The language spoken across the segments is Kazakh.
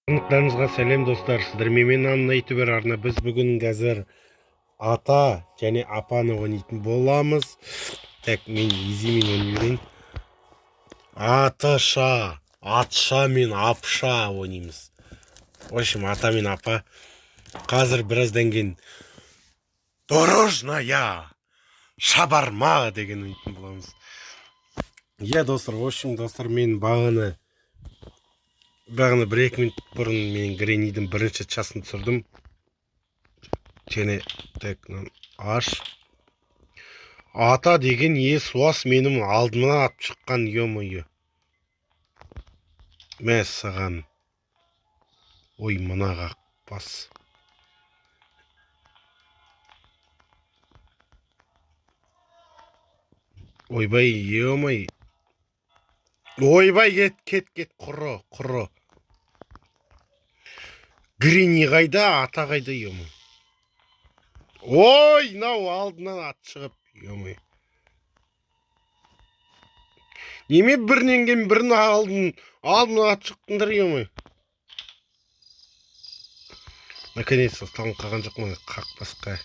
Барлықтарыңызға сәлем, достар! Сіздермен мен, Анна ютубер арна. Біз бүгін қазір ата және апаны ойнайтын боламыз. Так, мен изимен ойнай берейін. Атыша, атша мен апша ойнаймыз. В общем, ата мен апа. Қазір біраздан кейін дорожная шабарма деген ойнайтын боламыз. Иә, достар, в общем, достар, мен бағана 1-2 минут бұрын мен Греннидің бірінші часын түсірдім. Және так, мынаны аш. Ата деген есуас менің алдыма атып шыққан, ё-моё. Мә саған. Ой, мына қақпас. Ойбай, ё-моё. Ойбай, кет, кет, кет, құры, құры. Гренни қайда, ата қайда, ё-моё. Ой, мынау алдынан ат шығып, ё-моё. Неме бірінен кейін бірін алдынан ат шықтыңдар, ё-моё. Наконец-то ұсталынып қалған жоқ мына қақпасқа.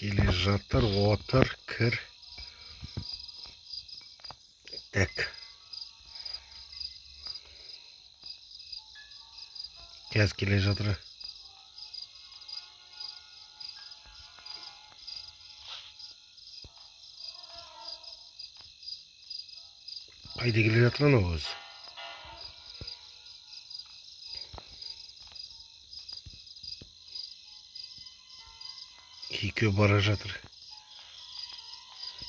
Келе жатыр, отыр, кір. Так. Қазір келе жатыр. Қайда келе жатыр анау өзі? Екеуі бара жатыр.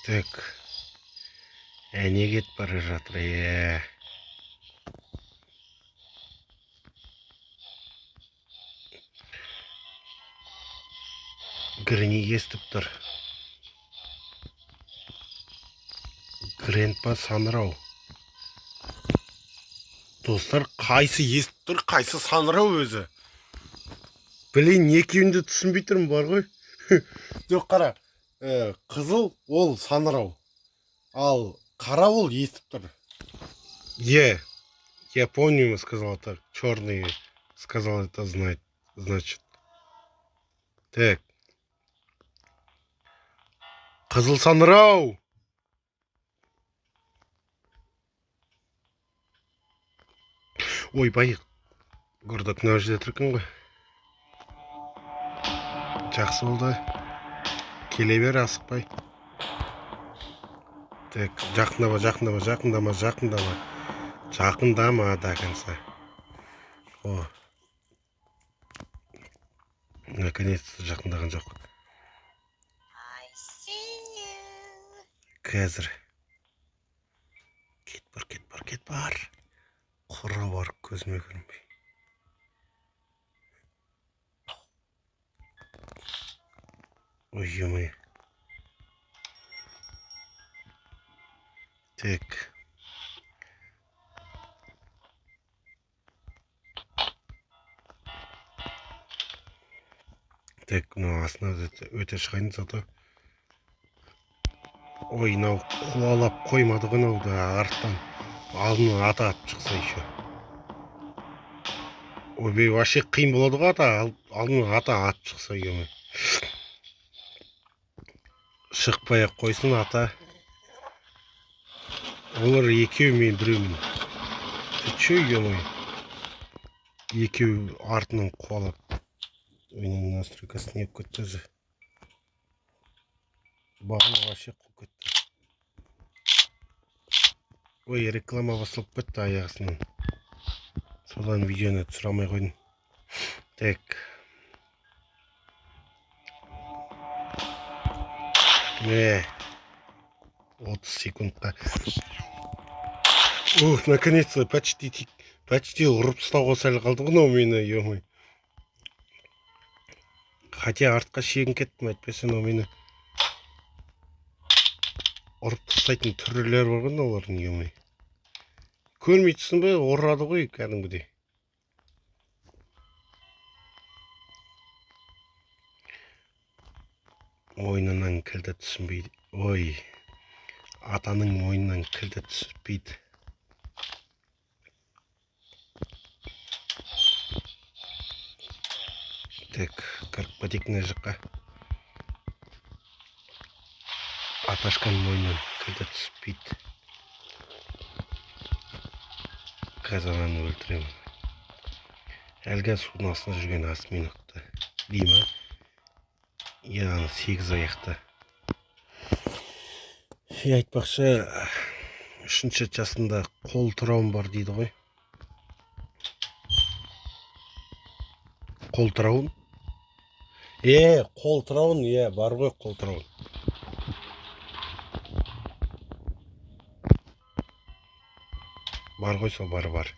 Так. Әне кетіп бара жатыр. Е. Гренни естіп тұр. Грендпа саңырау. Достар, қайсы естіп тұр, қайсы саңырау өзі? Блин, екеуін де түсінбей тұрмын бар ғой. Жоқ, қара, қызыл ол саңырау, ал қара ол естіп тұр. Е, я помню, сказал так, черный сказал это знать, значит. Так. Қызыл саңырау. Ой, бай, гордок мына жерде тұр екен ғой. Жақсы болды. Келе бер, асықпай. Так, жақындама, жақындама, жақындама, жақындама. Жақындама до конца. О. Наконец-то жақындаған жоқ. Қазір. Кет бар, кет бар, кет бар. Құры бар, көзіме көрінбей. Ой, ё-моё. Так. Так, мынау астына өте шығайын зато. Ой, мынау қуалап қоймады ғой мынау да арттан. Алдынан ата атып шықса еще. Ойбай, вообще қиын болады ғой ата, алдынан ата атып шықса, ё-моё. Шықпай ақ қойсын ата. Олар екеу, мен біреумін. Ты че, ё-моё? Екеу артынан қуалап. Ойынның настройкасы не болып кетті өзі? Бағана вообще қуып кетті. Ой, реклама басылып кетті аяғысынан. Содан видеоны түсіре алмай қойдым. Так. Мә. 30 секундқа. Ух, наконец-то почти ұрып тастауға сәл қалды ғой мынау мені, ё-моё. Хотя артқа шегініп кеттім, әйтпесе мынау мені ұрып тастайтын түрлері бар ғой мыналардың, ё-моё. Көрмей тұрсың ба, ұрады ғой кәдімгідей. Мойнынан кілті түсінбейді. Ой, атаның мойнынан кілті түспейді. Так, кіріп кетейік мына жаққа. Аташканың мойнынан кілті түспейді. Қазір ананы өлтіремін. Әлгі судың астында жүрген осьминогты дей ма? Иә, ана 8 аяқты. Айтпақшы, 3-ші жасында қол тырауым бар дейді ғой. Қол тырауын? Қол тырауын, бар ғой қол тырауын. Бар ғой сол, бар, бар.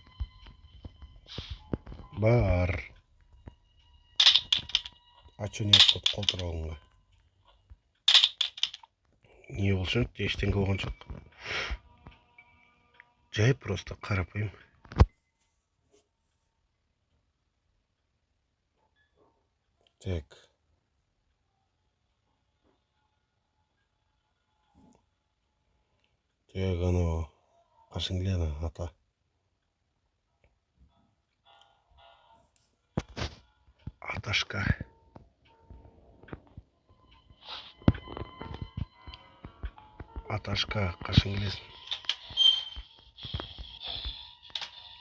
Бар. А чё не қойды қол тырауынға? Не болсын, ештеңе болған жоқ. Жай просто қарапайым. Так. Так, анау қашан келеді ата? Аташка. Аташка, қашан келесің?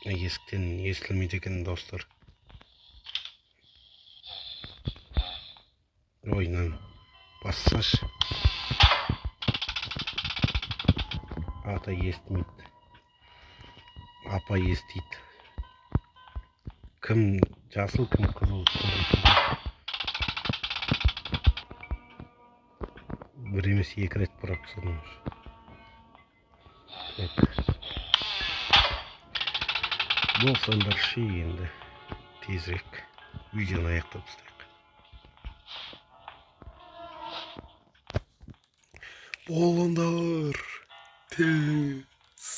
Есіктен естілмейді екен достар. Ой, мынаны бассашы. Ата естімейді. Апа естиді. Кім жасыл, кім қызыл. Бір емес, 2 рет бұрап тастадым. Так. Болсаңдаршы енді тезірек видеоны аяқтап тастайық. Болыңдар. Тез.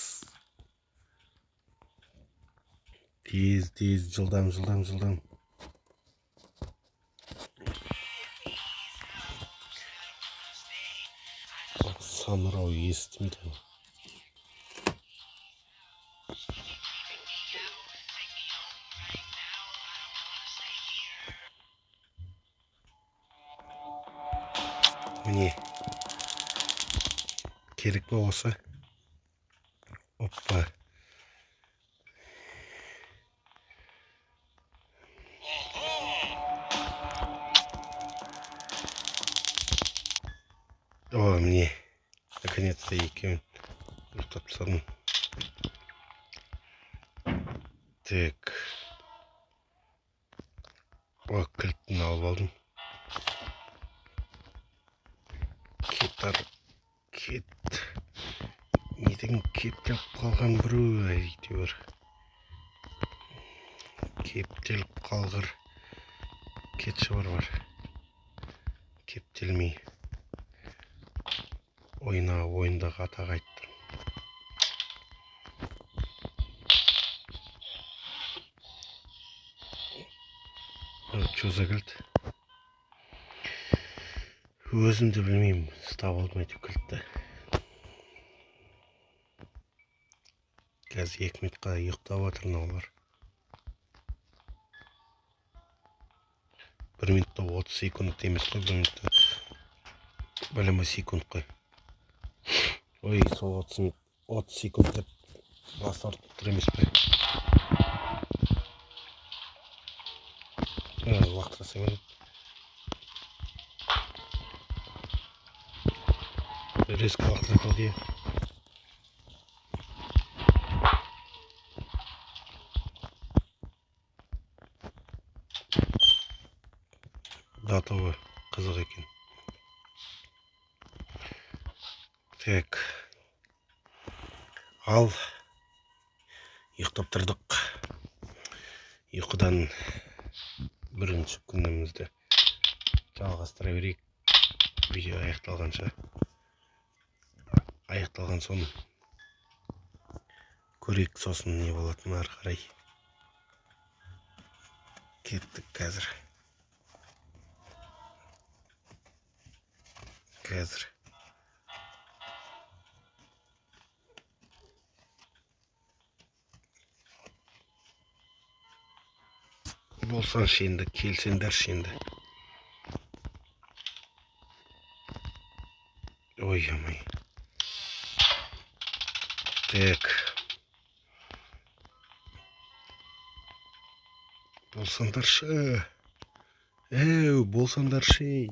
Тез, тез, жылдам, жылдам, жылдам. Самырау естімейді. Міне. Керек пе осы? Оппа. О, міне. Наконец-то екеуін ұйықтап тастадым. Так. О, кілтін алып алдым. Кет, кет. Не деген кептеліп қалған біреу әйтеуір. Кептеліп қалғыр. Кетші бар бар. Кептелмей. Ойна, ойындағы атаға айттым. Чё за кілт? Өзім де білмеймін, ұстап алдым әйтеуір кілтті. Қазір 2 минутқа ұйықтап жатыр мыналар. 1 минутта 30 секунд емес қой, 1 минутта бәлем секунд қой. Ой, сол 30 секунд деп бас артып тұр емес пе? Лақтыра салайын. Резко лақтыра салды. Датовы қызық екен. Так. Ал ұйықтап тұрдық. Ұйқыдан бірінші күнімізді жалғастыра берейік. Видео аяқталғанша. Аяқталған соң көрейік сосын не болатынын ары қарай. Кеттік қазір. Қазір. Болсаңшы енді, келсеңдерші енді. Ой, амай. Так. Болсаңдаршы. Әу, болсаңдаршы.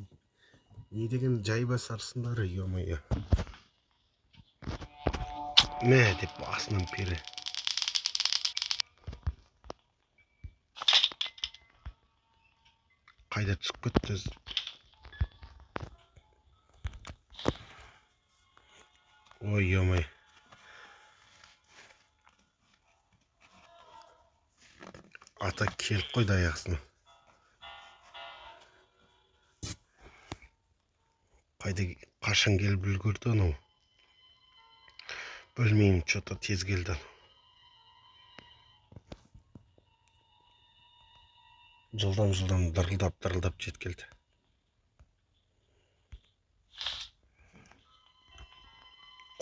Не деген жай басарсыңдар, ё-моё. Мә деп басынан бері. Қайда түсіп кетті? Ой, ё-моё. Ата келіп қойды аяғысына. Қайда, қашан келіп үлгерді анау? Білмеймін, что-то тез келді. Жылдам-жылдам дырылдап-дырылдап жеткелді.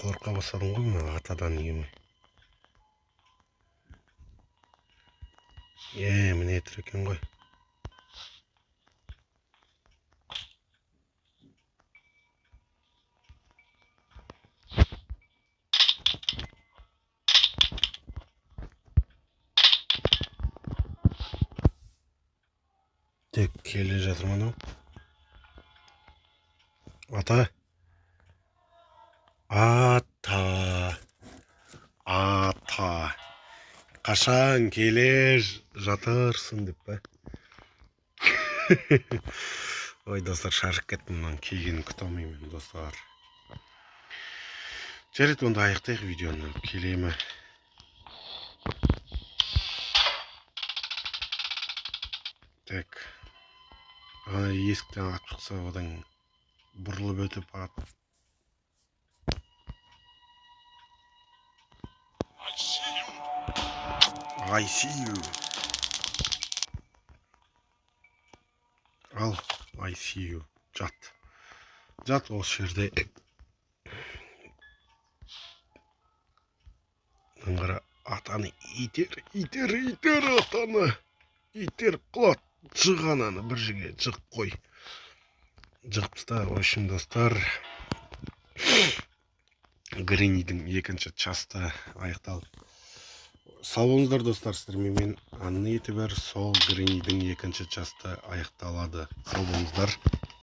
Қорқа бастадым ғой мына атадан үйіме. Міне тұр екен ғой. Тек келе жатыр ма анау? Ата. Ата. Ата. Қашан келе жатырсың деп па? Ой, достар, шаршап кеттім, мынаның келгенін күте алмаймын, достар. Жарайды, онда аяқтайық видеоны. Келе ме? Так. Ана есіктен атып шықса, одан бұрылып өтіп ат. I see you. Ал, I see you. Жат. Жат осы жерде. Қара, атаны итер, итер, итер атаны. Итер құлат. Жық ананы бір жерге, жық қой. Жығып таста. В общем, достар, Греннидің екінші часты аяқталды. Сау болыңыздар, достар, сіздермен мен Анна Ютубер. Сол Греннидің екінші часты аяқталады. Сау болыңыздар.